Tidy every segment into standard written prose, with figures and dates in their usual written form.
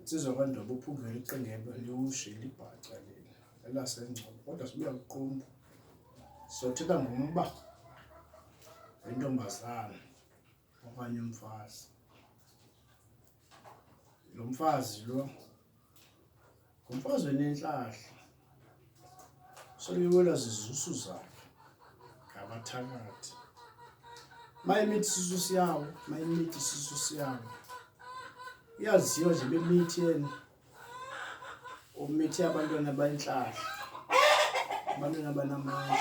Insizwa kwaNdoba uphungela iqengebe liwushe libhaca leli elaseNgcobo kodwa sibuya kuQumbu. Sothetha ngomba wentombazana okanye umfazi. Lo mfazi lo ngumfazi wenentlahla seliwelwa zizusu zakhe ngabathakathi. Mayimithi isisu siyawo, mayimithi isisu siyawo. Iyaziwa nje bemithi yena. Umithi abantwana bayintlahla. Abantwana banamandla.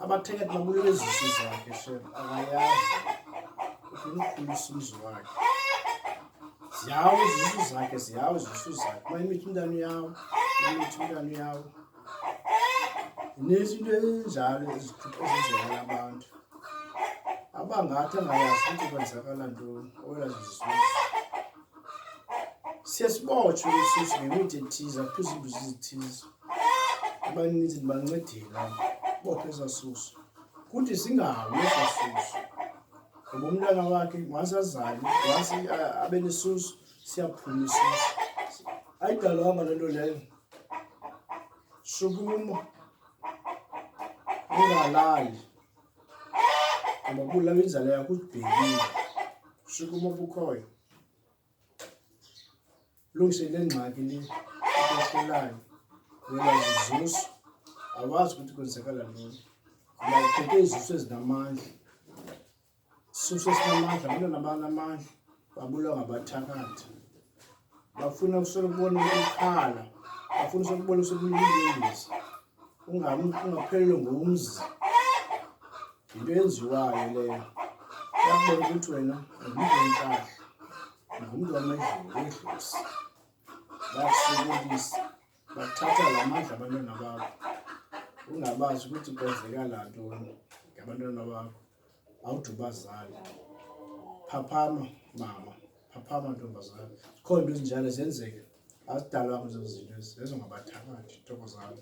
Abathakathi babulele izisu zakhe shem akayazi. Ufuna ukukhulisa umzi wakhe. Ziyawo izisu zakhe, ziyawo izisu zakhe. Mayimithi umntana uyawo, mayimithi umntana uyawo. Zininzi into ezinjalo ezenzekala abantu abangathi angayazi ukuthi kwenzakala ntoni owela zizisusu. Siye sibotshwe isusu ngemithi ethize, aphuze iimbiza ezithize. Abaninzi ndibancedile bophe esaa susu. Kuthi singawi esaa susu ngoba umntana wakhe once azale, once abe nesusu siyaphuma isusu. Ayidalwanga loo nto leyo. Sukuma ungalali ngoba kubulawa inzala yakho uzibhekile. Sukuma obukhoyo lungise le ngxaki le ikwehlelayo wena zizusu awazi ukuthi kwenzekala ntoni ngoba uphethe izisu ezinamandla. Sisusu esinamandla, abantwana abanamandla babulawa ngabathakathi. Bafuna usolokubona ukukhala, bafuna usolokubona usokulungisa. Ungaphelelwe ngumzi. Yinto eyenziwayo leyo. Bayakubona ukuthi wena ungumntu wentlahla, ungumntu wamedlozi. Bayakusokolisa, bathatha la mandla abantwana bakho. Ungabazi ukuthi kwenzeka ntoni ngabantwana bakho. Awude ubazali. Phaphama mama, phaphama ntombazana. Zikhona into ezinjalo ziyenzeka. Azidalwanga ezo zinto ezi, zezo ngabathakathi. Thokozani.